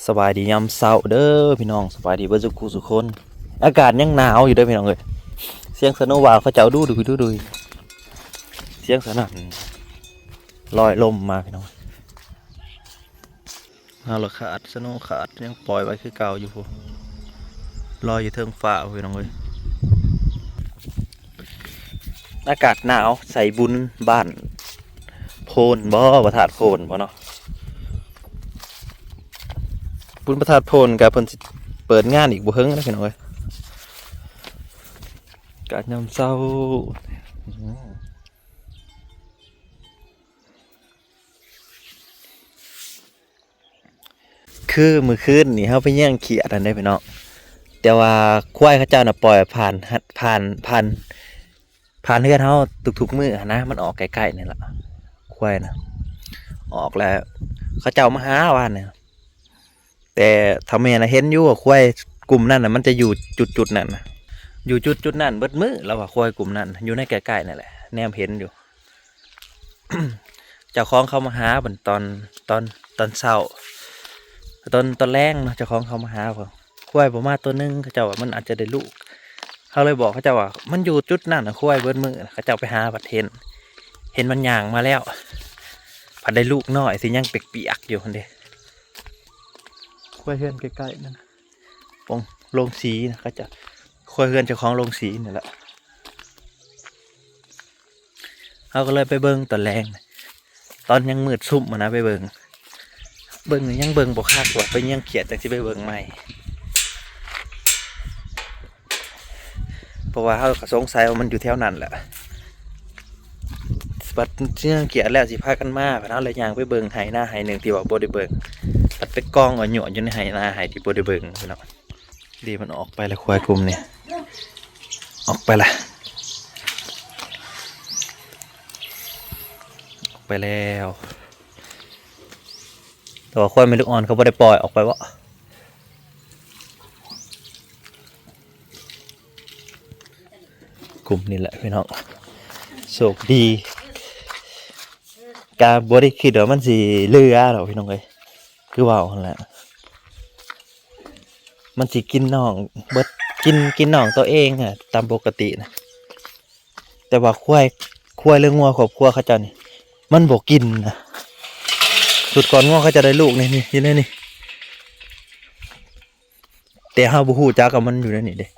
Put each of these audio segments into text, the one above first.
ສະບາຍດີຍາມເຊົ້າເດີພີ່ນ້ອງ, ສະບາຍດີເບິດສູ່ຜູ້ສູ່ຄົນ. ອາກາດຍັງໜາວຢູ່ເດີພີ່ນ້ອງເອີຍ. ສຽງສະໂນວາວເຂົາເຈົ້າດຸດຸຍດຸດຸຍ, ສຽງສະໜັ່ນລອຍລົມມາພີ່ນ້ອງ. ເຮົາລະຂາດ ສະໂນຂາດ ຍັງປ່ອຍໄວ້ຄືເກົ່າຢູ່ພຸ້ນ, ລອຍຢູ່ເທິງຟ້າພຸ້ນພີ່ນ້ອງເອີຍ. ອາກາດໜາວ ໃສ່ບຸນບ້ານໂພນບໍ ພະທາດໂພນບໍເນາະ. ບຸນພະທາດໂພນກະເພິ່ນຊິເປີດງານອີກບໍ່ເຫິງນະພີ່ນ້ອງເອີຍ. ອາກາດຍາມເຊົ້າ ຄືມື້ຄືນນີ້ເຮົາໄປຍ່າງຂຽດຫັ້ນເດ້ພີ່ນ້ອງ, ແຕ່ວ່າຄວາຍເຂົາເຈົ້ານະປ່ອຍຜ່ານ ຜ່ານ ຜ່ານ ຜ່ານເຮືອນເຮົາທຸກໆມື້ຫັ້ນນະ, ມັນອອກໃກ້ໆນີ້ລະ ຄວາຍນະ. ອອກແລ້ວເຂົາເຈົ້າມາຫາວານນີ້, ແຕ່ເຖົ້າແມ່ນະເຫັນຢູ່ວ່າຄວາຍກຸ່ມນັ້ນນະ ມັນຈະຢູ່ຈຸດໆນັ້ນນະ, ຢູ່ຈຸດໆນັ້ນເບິດມື້. ລາວວ່າຄວາຍກຸ່ມນັ້ນຢູ່ໃນໃກ້ໆນີ້ແຫຼະ ແນມເຫັນຢູ່. ເຈົ້າຂອງເຂົາມາຫາເພິ່ນຕອນ ຕອນ ຕອນເຊົ້າ ຕອນ ຕອນແລງເນາະ, ເຈົ້າຂອງເຂົາມາຫາເພິ່ນ. ຄວາຍບໍ່ມາໂຕໜຶ່ງ ເຂົາເຈົ້າວ່າມັນອາດຈະໄດ້ລູກ. ເຮົາເລີຍບອກເຂົາເຈົ້າວ່າມັນຢູ່ຈຸດນັ້ນນະ ຄວາຍເບິດມື້. ເຂົາເຈົ້າໄປຫາພັດເຫັນ ເຫັນມັນຍ່າງມາແລ້ວ ພັດໄດ້ລູກນ້ອຍ ຊິຍັງປຽກໆຢູ່ຫັ້ນເດ້. ຄວາຍເຮືອນໃກ້ໆນັ້ນນະ ໂຮງ ໂຮງສີນະ ເຂົາເຈົ້າ ຄວາຍເຮືອນເຈົ້າຂອງໂຮງສີນີ້ແຫຼະ. ເຮົາກໍເລີຍໄປເບິ່ງຕອນແລງ ຕອນຍັງມືດຊຶ້ມຫັ້ນນະ ໄປເບິ່ງ ເບິ່ງຍັງເບິ່ງບໍ່ຄັກວ່າ ໄປຍ່າງຂຽດຈັ່ງຊິໄປເບິ່ງໃໝ່. ເພາະວ່າເຮົາກໍສົງໄສວ່າມັນຢູ່ແຖວນັ້ນແຫຼະ. ບັດຍ່າງຂຽດແລ້ວຊິພາກັນມາ ເຮົາເລີຍຍ່າງໄປເບິ່ງໄຮ່ນາໄຮ່ໜຶ່ງທີ່ວ່າບໍ່ໄດ້ເບິ່ງ, ບັດໄປກອງເອົາຍົວະຢູ່ໃນໄຮ່ນາໄຮ່ທີ່ບໍ່ໄດ້ເບິ່ງພີ່ນ້ອງ. ດີ ມັນອອກໄປລະ ຄວາຍກຸ່ມນີ້ ອອກໄປລະ ອອກໄປແລ້ວ. ແຕ່ວ່າຄວາຍແມ່ລູກອ່ອນເຂົາບໍ່ໄດ້ປ່ອຍອອກໄປບໍ? ກຸ່ມນີ້ແຫຼະພີ່ນ້ອງ ໂຊກດີ. ກະບໍ່ໄດ້ຄິດວ່າມັນຊິເຫຼືອດອກພີ່ນ້ອງເອີຍ, ຄືເວົ້າຫັ້ນແຫຼະ ມັນຊິກິນນ້ອງເບິດ ກິນ ກິນນ້ອງໂຕເອງອະ ຕາມປົກກະຕິນະ. ແຕ່ວ່າຄວາຍ ຄວາຍ ຫຼື ງົວຄອບຄົວເຂົາເຈົ້ານີ້ ມັນບໍ່ກິນນະ. ຊຸດກ່ອນງົວເຂົາເຈົ້າໄດ້ລູກນີ້ ນີ້ ຢູ່ໃນນີ້ ແຕ່ເຮົາບໍ່ຮູ້ຈັກວ່າມັນຢູ່ໃນນີ້ເດ້.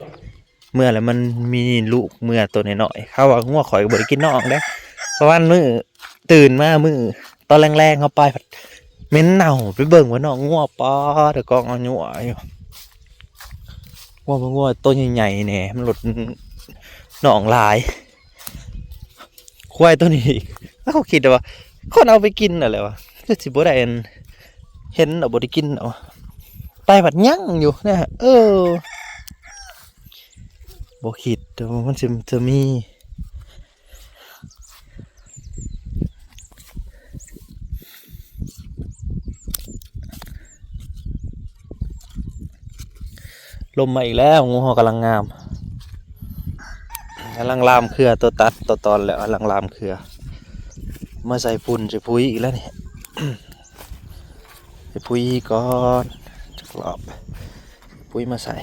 ເມື່ອແລ້ວມັນມີລູກເມື່ອໂຕນ້ອຍໆ. ເຮົາວ່າງົວຂ້ອຍກໍບໍ່ໄດ້ກິນນ້ອງເດ້. ປະມານມື້ຕື່ນມາມື້ຕອນແລງໆ ເຮົາໄປພັດເໝັນເນົ່າ. ໄປເບິ່ງວ່ານ້ອງງົວ ປາດ ກອງເອົາຍົວະຢູ່. ງົວ ງົວໂຕໃຫຍ່ໆແດ່ ມັນໂລດນ້ອງຫຼາຍ. ຄວາຍໂຕນີ້ ເຮົາຄິດວ່າຄົນເອົາໄປກິນນັ້ນແຫຼະວ່າ ຄືຊິບໍ່ໄດ້ອັນ ເຫັນແລ້ວບໍ່ໄດ້ກິນເອົາ ໄປພັດຍັງຢູ່ນະ. ເອີ ບໍ່ຄິດວ່າມັນຊິ ຈະມີ. ລົມມາອີກແລ້ວ, ງູເຮົາກຳລັງງາມ, ກຳລັງລາມເຄືອ ຕົວຕັດຕົວຕອນແລ້ວ ກຳລັງລາມເຄືອ ມາໃສ່ຝຸ່ນໃສ່ປຸ໋ຍອີກແລ້ວນີ້. ໃສ່ປຸ໋ຍກ່ອນຈັກລອບ, ປຸ໋ຍມາໃສ່.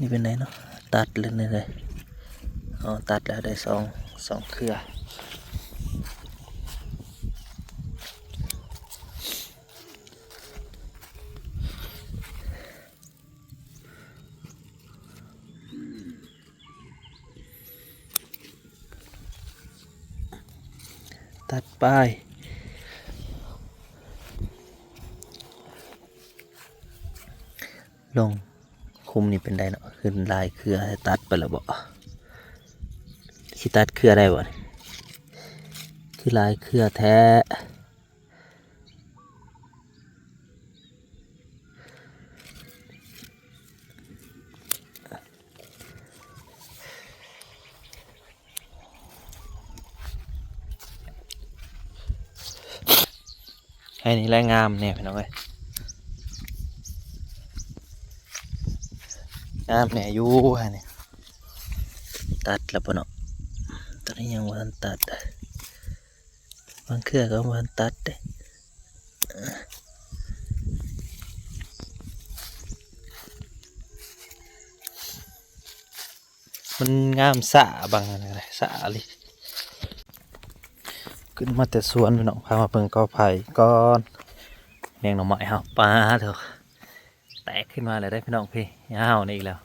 ນີ້ເປັນໃດເນາະ? ຕັດແລ້ວນີ້ເດ້. ເອົາ ຕັດແລ້ວໄດ້ສອງ ສອງເຄືອ. ຕັດປາຍ ລົງ. ຄຸ້ມນີ້ເປັນໃດເນາະ? ຂຶ້ນຫຼາຍເຄືອ ຕັດໄປແລ້ວບໍ? ຊິຕັດເຄືອໄດ້ບໍນີ້? ຄືຫຼາຍເຄືອແທ້. ໃຫ້ນີ້ແຫຼະງາມແດ່ພີ່ນ້ອງເອີຍ, ງາມແດ່ຢູ່ໃຫ້ນີ້. ຕັດແລ້ວບໍ່ເນາະ? ຕອນນີ້ຍັງບໍ່ທັນຕັດ, ບາງເທື່ອກໍບໍ່ທັນຕັດເດ້. ມັນງາມຊ້າ ບາງອັນກໍໄດ້ ຊ້າອີ່ຫຼີ. ຂຶ້ນມາແຕ່ສວນພີ່ນ້ອງ ພາມາເບິ່ງກອໄຜ່ກ່ອນ ແນງໜໍ່ໄມ້ເຮົາ ປາດໂທ້ ແຕກຂຶ້ນມາແລ້ວເດ້ພີ່ນ້ອງ. ພີ້ ຍາວນີ້ອີກແລ້ວ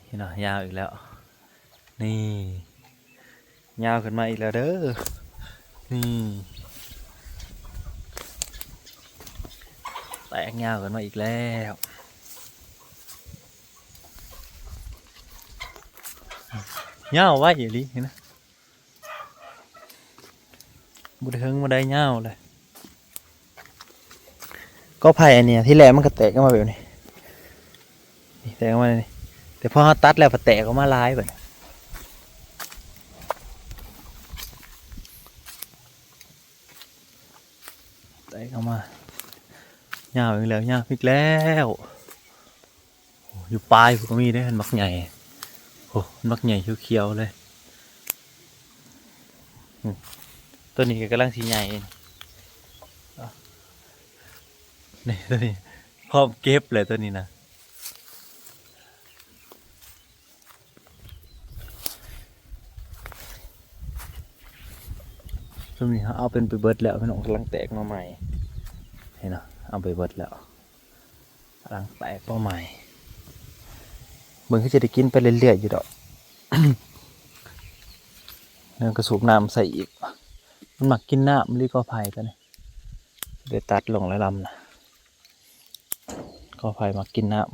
ເຫັນບໍ່ ຍາວອີກແລ້ວ ນີ້ ຍາວຂຶ້ນມາອີກແລ້ວເດີ ນີ້ ແຕກຍາວຂຶ້ນມາອີກແລ້ວ ຍາວໄວອີ່ຫຼີ ເຫັນນະ ບໍ່ໄດ້ເຖິງບໍ່ໄດ້ຍາວເລີຍ. ກໍໄຜ່ອັນນີ້ ທີແລກມັນກໍແຕກອອກມາແບບນີ້ ນີ້ ແຕກອອກມານີ້ ແຕ່ພໍເຮົາຕັດແລ້ວ ມັນແຕກອອກມາຫຼາຍບາດນີ້ ແຕກອອກມາ ຍາວອີກແລ້ວ ຍາວອີກແລ້ວ. ໂອ້ ຢູ່ປາຍພຸ້ນກໍມີເດ້ ມັນບັກໃຫຍ່ ໂອ້ ມັນບັກໃຫຍ່ຂຽວໆເລີຍ. ອືມ ຕົວນີ້ກໍກຳລັງຊິໃຫຍ່ ນີ້ ຕົວນີ້ພ້ອມເກັບແລ້ວ ຕົວນີ້ນະ. ຊຸມນີ້ເຮົາເອົາເປັນໄປເບິດແລ້ວພີ່ນ້ອງ ກຳລັງແຕກໜໍ່ໃໝ່ ເຫັນເນາະ ເອົາໄປເບິດແລ້ວ ກຳລັງແຕກໜໍ່ໃໝ່. ເບິ່ງຄືຈະໄດ້ກິນໄປເລື້ອຍໆຢູ່ດອກ ແລ້ວກໍສູບນ້ຳໃສ່ອີກ ມັນມັກກິນນ້ຳອີ່ຫຼີກໍໄຜ່ຕົວນີ້ ໄດ້ຕັດລົງແລ້ວລຳນະ. ກໍໄຜ່ມັກກິນນ້ຳ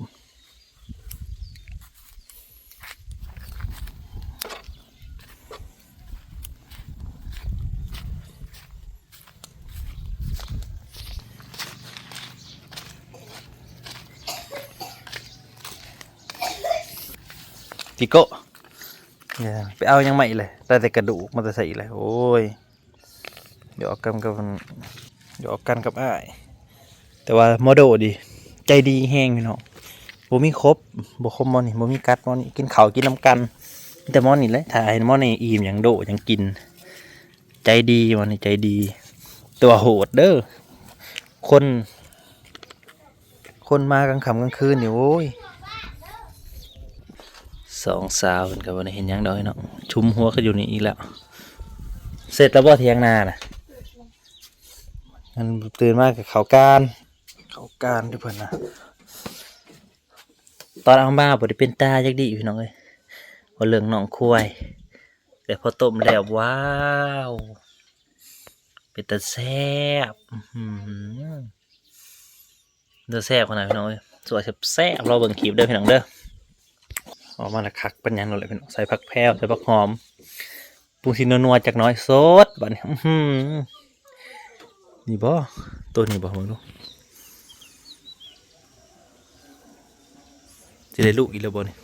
ຕິໂກະ ໄປເອົາຫຍັງມາອີກເລີຍ ໄດ້ແຕ່ກະດູກ ມາແຕ່ໃສອີກເລີຍ ໂອ້ຍ. ຫຍອກກັນກັບ ຫຍອກກັນກັບອ້າຍ ແຕ່ວ່າໝໍໂດນີ້ໃຈດີແຮງພີ່ນ້ອງ ບໍ່ມີຂົບ ບໍ່ຂົບໝໍນີ້ ບໍ່ມີກັດໝໍນີ້ ກິນເຂົ້າກິນນຳກັນ ມີແຕ່ໝໍນີ້ແຫຼະ ຖ້າເຫັນໝໍນີ້ອີ່ມຫຍັງໂດຫຍັງກິນ ໃຈດີ ໝໍນີ້ໃຈດີ ແຕ່ວ່າໂຫດເດີ ຄົນ ຄົນມາກາງຄ່ຳກາງຄືນນີ້ ໂອ້ຍ ສອງສາວເພິ່ນກໍບໍ່ໄດ້ເຮັດຫຍັງດອກເນາະ ຊຸມຫົວກັນຢູ່ນີ້ອີກແລ້ວ. ເສັດແລ້ວບໍ່ຖຽງນານະ? ມັນຕື່ນມາກໍເຂົ້າການ ເຂົ້າການເດີເພິ່ນນະ. ຕອນເອົາມາບໍ່ໄດ້ເປັນຕາຈັກດີ້ພີ່ນ້ອງເອີຍ ເວົ້າເລື່ອງນ້ອງຄວາຍ ແຕ່ພໍຕົ້ມແລ້ວ ວ້າວ ເປັນຕາແຊບ ອືຫື ຕາແຊບຂະໜາດພີ່ນ້ອງເອີຍ ສົວຍແຊບໆ ລໍເບິ່ງຄລິບເດີພີ່ນ້ອງເດີ. ອອກມາລະຄັກປານຫຍັງໂລດແຫຼະພີ່ນ້ອງ ໃສ່ຜັກແພວ ໃສ່ຜັກຫອມ ປຸງຊິນົວໆຈັກໜ້ອຍ ສົດບາດນີ້ ອືຫື ນີ້ບໍ່ ໂຕນີ້ບໍ່ ເບິ່ງດູ ຊິໄດ້ລູກອີກແລ້ວບໍ່ນີ້?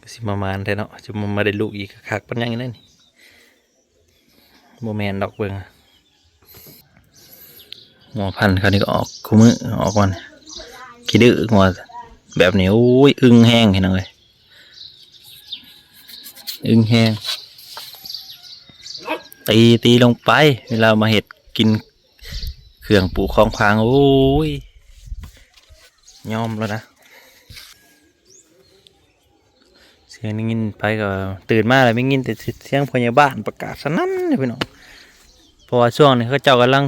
ກໍຊິມາມານແທ້ເນາະ ຈະມາ ມາໄດ້ລູກອີກ ຄັກປານຫຍັງນີ້ ບໍ່ແມ່ນດອກ ເບິ່ງ ງົວພັນເຂົານີ້ກໍອອກຄູ່ມື້ ອອກມານີ້ ຂີ້ດື້ງົວແບບນີ້ ໂອ້ຍ ອຶ່ງແຮງພີ່ນ້ອງເອີຍ ອຶ່ງແຮງ ຕີ ຕີລົງໄປ ເວລາມາເຮັດກິນເຄື່ອງປູຂອງຂວາງ ໂອ້ຍ ຍອມແລ້ວນະ. ສຽງໄດ້ຍິນໄປກໍຕື່ນມາແລ້ວ ໄດ້ຍິນແຕ່ສຽງພະຍາບານປະກາດສະໜັ່ນເດ້ພີ່ນ້ອງ ເພາະວ່າຊ່ວງນີ້ເຂົາເຈົ້າກຳລັງ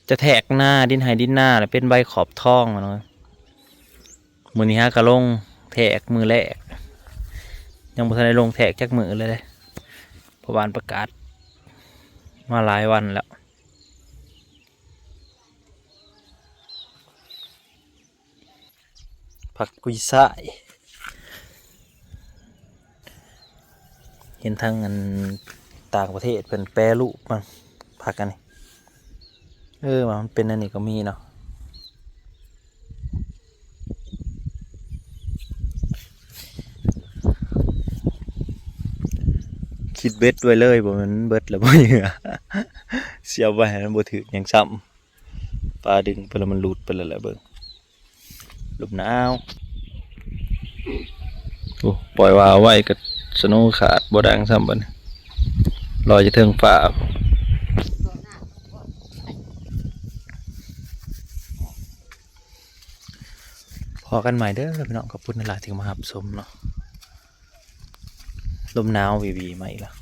ຈະແທກນາ ດິນໄຮ່ດິນນາ ແລ້ວເປັນໃບຂອບທອງເນາະ. ມື້ນີ້ຫາກະລົງແທກມື້ແລກ ຍັງບໍ່ທັນໄດ້ລົງແທກຈັກມື້ເລີຍເດ້ ເພາະບ້ານປະກາດມາຫຼາຍວັນແລ້ວ. ຜັກກຸຍຊາຍ ເຫັນທາງອັນຕ່າງປະເທດເພິ່ນແປຮູບມັນ ຜັກອັນນີ້ ເອີ ວ່າມັນເປັນອັນນີ້ກໍມີເນາະ. ຄິດເບັດໄວ້ເລີຍ ບໍ່ແມ່ນເບິດແລ້ວບໍ່ເຫຍື່ອ ຊິເອົາໄວ້ໃຫ້ມັນບໍ່ຖືກຫຍັງຊ້ຳ. ປາດຶງໄປແລ້ວມັນຫຼຸດໄປແລ້ວແຫຼະ ເບິ່ງ ລົມໜາວ. ໂອ້ ປ່ອຍວ່າໄວ້ກໍສະໂນຂາດ ບໍ່ດັງຊ້ຳບັດນີ້. ລອຍຢູ່ເທິງຟ້າ. ພໍ້ກັນໃໝ່ເດີພີ່ນ້ອງ, ຂອບຄຸນຫຼາຍໆທີ່ມາຮັບຊົມເນາະ. ລົມໜາວວີໆມາອີກແລ້ວ.